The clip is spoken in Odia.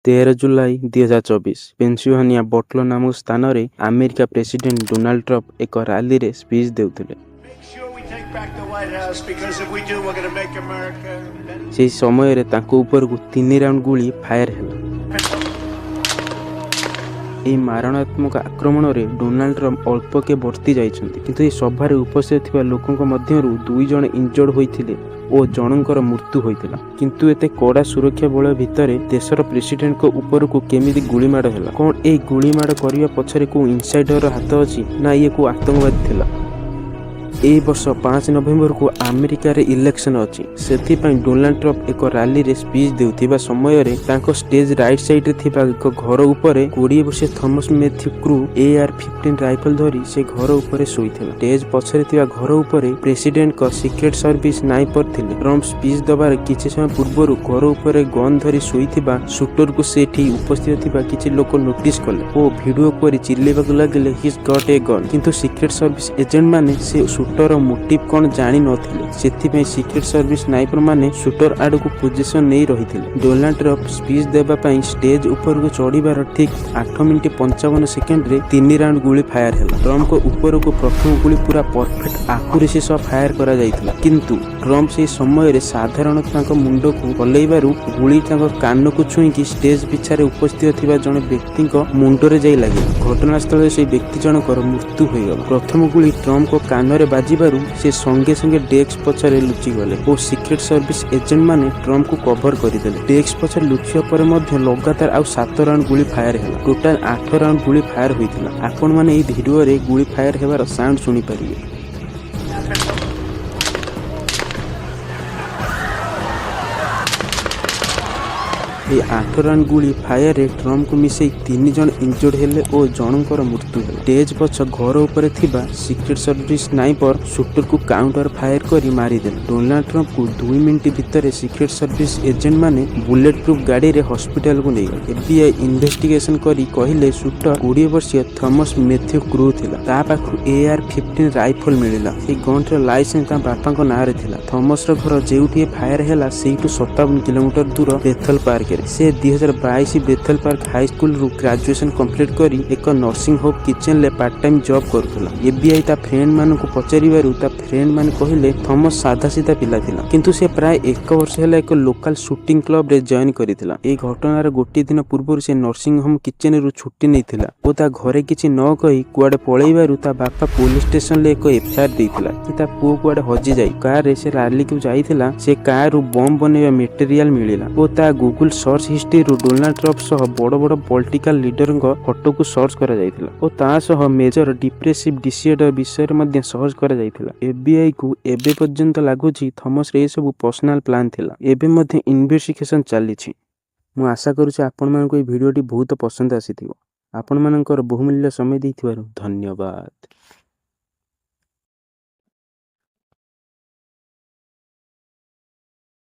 13 ଜୁଲାଇ 2024, ପେନ୍ସିଲଭାନିଆ ବଟଲର ନାମକ ସ୍ଥାନରେ ଆମେରିକା ପ୍ରେସିଡେଣ୍ଟ ଡୋନାଲ୍ଡ ଟ୍ରମ୍ପ ଏକ ରାଲିରେ ସ୍ପିଚ୍ ଦେଉଥିଲେ। Make sure we take back the White House, because if we do, we're going to make America better. ସେହି ସମୟରେ ତାଙ୍କ ଉପରକୁ ତିନି ରାଉଣ୍ଡ ଗୁଳି ଫାୟାର ହେଲା। ଏହି ମାରଣାତ୍ମକ ଆକ୍ରମଣରେ ଡୋନାଲ୍ଡ ଟ୍ରମ୍ପ ଅଳ୍ପକେ ବର୍ତ୍ତି ଯାଇଛନ୍ତି। କିନ୍ତୁ ଏହି ସଭାରେ ଉପସ୍ଥିତ ଥିବା ଲୋକଙ୍କ ମଧ୍ୟରୁ ଦୁଇ ଜଣ ଇଞ୍ଜର୍ଡ ହୋଇଥିଲେ ଓ ଜଣଙ୍କର ମୃତ୍ୟୁ ହୋଇଥିଲା। କିନ୍ତୁ ଏତେ କଡ଼ା ସୁରକ୍ଷା ବଳୟ ଭିତରେ ଦେଶର ପ୍ରେସିଡେଣ୍ଟଙ୍କ ଉପରକୁ କେମିତି ଗୁଳିମାଡ଼ ହେଲା? କ'ଣ ଏହି ଗୁଳିମାଡ଼ କରିବା ପଛରେ କେଉଁ ଇନସାଇଡରର ହାତ ଅଛି, ନା ଇଏ କେଉଁ ଆତଙ୍କବାଦୀ ଥିଲା? ଏହି ବର୍ଷ 5 ନଭେମ୍ବରକୁ ଆମେରିକାରେ ଇଲେକ୍ସନ ଅଛି। ସେଥିପାଇଁ ଡୋନାଲ୍ଡ ଟ୍ରମ୍ପ ଏକ ରାଲିରେ ସ୍ପିଚ୍ ଦେଉଥିବା ସମୟରେ ତାଙ୍କ ଷ୍ଟେଜ ରାଇଟ୍ ସାଇଡ୍ରେ ଥିବା ଏକ ଘର ଉପରେ 20 ବର୍ଷୀୟ Thums Matthew crew AR-15 rifle ଧରି ସେ ଘର ଉପରେ ଶୋଇଥିଲା। ଷ୍ଟେଜ ପଛରେ ଥିବା ଘର ଉପରେ ପ୍ରେସିଡେଣ୍ଟଙ୍କ ସିକ୍ରେଟ ସର୍ଭିସ ସ୍ନାଇପର ଥିଲେ। ଟ୍ରମ୍ପ ସ୍ପିଚ୍ ଦେବାର କିଛି ସମୟ ପୂର୍ବରୁ ଘର ଉପରେ ଗନ୍ ଧରି ଶୋଇଥିବା ସୁଟରକୁ ସେଠି ଉପସ୍ଥିତ ଥିବା କିଛି ଲୋକ ନୋଟିସ୍ କଲେ ଓ ଭିଡିଓ କରି ଚିଲ୍ଲେଇବାକୁ ଲାଗିଲେ, "He's got a gun." କିନ୍ତୁ ସିକ୍ରେଟ ସର୍ଭିସ ଏଜେଣ୍ଟ ମାନେ ସେ ସୁଟର ମୋଟିଭ କ'ଣ ଜାଣି ନଥିଲେ। ସେଥିପାଇଁ ସିକ୍ରେଟ ସର୍ଭିସ ସ୍ନାଇପର ମାନେ ସୁଟର ଆଡ଼କୁ ପୋଜିସନ ନେଇ ରହିଥିଲେ। ଡୋନାଲ୍ଡ ଟ୍ରମ୍ପ ସ୍ପିଚ୍ ଦେବା ପାଇଁ ଷ୍ଟେଜ ଉପରକୁ ଚଢିବାର ଠିକ୍ 8 ମିନିଟ 55 ସେକେଣ୍ଡରେ ତିନି ରାଉଣ୍ଡ ଗୁଳି ଫାୟାର ହେଲା। ଟ୍ରମ୍ପଙ୍କ ଉପରକୁ ପ୍ରଥମ ଗୁଳି ପୁରା ପରଫେକ୍ଟ ଆକୁରେସି ସହ ଫାୟାର କରାଯାଇଥିଲା। କିନ୍ତୁ ଟ୍ରମ୍ପ ସେହି ସମୟରେ ସାଧାରଣତଃ ତାଙ୍କ ମୁଣ୍ଡକୁ ହଲେଇବାରୁ ଗୁଳି ତାଙ୍କ କାନକୁ ଛୁଇଁକି ଷ୍ଟେଜ ପିଛାରେ ଉପସ୍ଥିତ ଥିବା ଜଣେ ବ୍ୟକ୍ତିଙ୍କ ମୁଣ୍ଡରେ ଯାଇ ଲାଗିଲା। ଘଟଣାସ୍ଥଳରେ ସେହି ବ୍ୟକ୍ତି ଜଣଙ୍କର ମୃତ୍ୟୁ ହୋଇଗଲା। ପ୍ରଥମ ଗୁଳି ଟ୍ରମ୍ପଙ୍କ କାନରେ ବାଜିବାରୁ ସେ ସଙ୍ଗେ ସଙ୍ଗେ ଡେସ୍କ ପଛରେ ଲୁଚିଗଲେ ଓ ସିକ୍ରେଟ ସର୍ଭିସ ଏଜେଣ୍ଟ ମାନେ ଟ୍ରମ୍ପକୁ କଭର କରିଦେଲେ। ଡେସ୍କ ପଛରେ ଲୁଚିବା ପରେ ମଧ୍ୟ ଲଗାତାର ଆଉ ସାତ ରାଉଣ୍ଡ ଗୁଳି ଫାୟାର ହେଲା। ଟୋଟାଲ ଆଠ ରାଉଣ୍ଡ ଗୁଳି ଫାୟାର ହୋଇଥିଲା। ଆପଣମାନେ ଏହି ଭିଡିଓରେ ଗୁଳି ଫାୟାର ହେବାର ସାଉଣ୍ଡ ଶୁଣିପାରିବେ। ଏହି ଆଠ ରାଉଣ୍ଡ ଗୁଳି ଫାୟାରରେ ଟ୍ରମ୍ପକୁ ମିଶାଇ ତିନି ଜଣ ଇଞ୍ଜର୍ଡ ହେଲେ ଓ ଜଣଙ୍କର ମୃତ୍ୟୁ ହେଲା। ଷ୍ଟେଜ ପଛ ଘର ଉପରେ ଥିବା ସିକ୍ରେଟ ସର୍ଭିସ ସ୍ନାଇପର ସୁଟରକୁ କାଉଣ୍ଟର ଫାୟାର କରି ମାରିଦେଲେ। ଡୋନାଲ୍ଡ ଟ୍ରମ୍ପକୁ 2 ମିନିଟ ଭିତରେ ସିକ୍ରେଟ ସର୍ଭିସ ଏଜେଣ୍ଟ ମାନେ ବୁଲେଟ ପ୍ରୁଫ୍ ଗାଡ଼ିରେ ହସ୍ପିଟାଲକୁ ନେଇଗଲେ। ଏଫବିଆଇ ଇନଭେଷ୍ଟିଗେସନ କରି କହିଲେ, ସୁଟର 20 ବର୍ଷୀୟ ଥମସ ମେଥ୍ୟୁ କ୍ରୁ ଥିଲା। ତା ପାଖରୁ AR-15 rifle ମିଳିଲା। ସେଇ ଗନ୍ଟିର ଲାଇସେନ୍ସ ତା ବାପାଙ୍କ ନାଁରେ ଥିଲା। ଥମସର ଘର ଯେଉଁଠି ଫାୟାର ହେଲା, ସେଇଠୁ 57 କିଲୋମିଟର ଦୂର ବେଥଲ ପାର୍କରେ। ସେ 2022 ବେଥଲ ପାର୍କ ହାଇସ୍କୁଲରୁ ଗ୍ରାଜୁଏସନ କମ୍ପ୍ଲିଟ କରି ଏକ ନର୍ସିଂ ହୋମ୍ କିଚେନରେ ପାର୍ଟ ଟାଇମ ଜବ୍ କରୁଥିଲା। ଏଫବିଆଇ ତା ଫ୍ରେଣ୍ଡ ମାନଙ୍କୁ ପଚାରିବାରୁ ତା ଫ୍ରେଣ୍ଡ ମାନେ କହିଲେ, ଥମସ ସାଧା ସିଧା ପିଲା ଥିଲା। କିନ୍ତୁ ସେ ପ୍ରାୟ ଏକ ବର୍ଷ ହେଲା ଏକ ଲୋକାଲ ସୁଟିଂ କ୍ଲବରେ ଜଏନ୍ କରିଥିଲା। ଏହି ଘଟଣାର ଗୋଟିଏ ଦିନ ପୂର୍ବରୁ ସେ ନର୍ସିଂ ହୋମ କିଚେନରୁ ଛୁଟି ନେଇଥିଲା ଓ ତା ଘରେ କିଛି ନ କହି କୁଆଡେ ପଳେଇବାରୁ ତା ବାପା ପୋଲିସ ଷ୍ଟେସନରେ ଏକ ଏଫଆଇଆର ଦେଇଥିଲା କି ତା ପୁଅ କୁଆଡେ ହଜିଯାଇ କାରରେ ସେ ରାଲିକୁ ଯାଇଥିଲା। ସେ କାରରୁ ବମ୍ ବନେଇବା ମେଟେରିଆଲ ମିଳିଲା ଓ ତା ଗୁଗୁଲ ସର୍ଚ୍ଚ ହିଷ୍ଟ୍ରିରୁ ଡୋନାଲ୍ଡ ଟ୍ରମ୍ପ ସହ ବଡ଼ ବଡ଼ ପଲିଟିକାଲ ଲିଡରଙ୍କ ଫଟୋକୁ ସର୍ଚ୍ଚ କରାଯାଇଥିଲା ଓ ତା ସହ ମେଜର ଡିପ୍ରେସିଭ ଡିସଅର୍ଡର ବିଷୟରେ ମଧ୍ୟ ସର୍ଚ୍ଚ କରାଯାଇଥିଲା। ଏଫବିଆଇ କୁ ଏବେ ପର୍ଯ୍ୟନ୍ତ ଲାଗୁଛି, ଥମସର ଏସବୁ ପର୍ସନାଲ ପ୍ଲାନ୍ ଥିଲା। ଏବେ ମଧ୍ୟ ଇନଭେଷ୍ଟିଗେସନ ଚାଲିଛି। ମୁଁ ଆଶା କରୁଛି, ଆପଣମାନଙ୍କୁ ଏହି ଭିଡ଼ିଓଟି ବହୁତ ପସନ୍ଦ ଆସିଥିବ। ଆପଣମାନଙ୍କର ବହୁମୂଲ୍ୟ ସମୟ ଦେଇଥିବାରୁ ଧନ୍ୟବାଦ।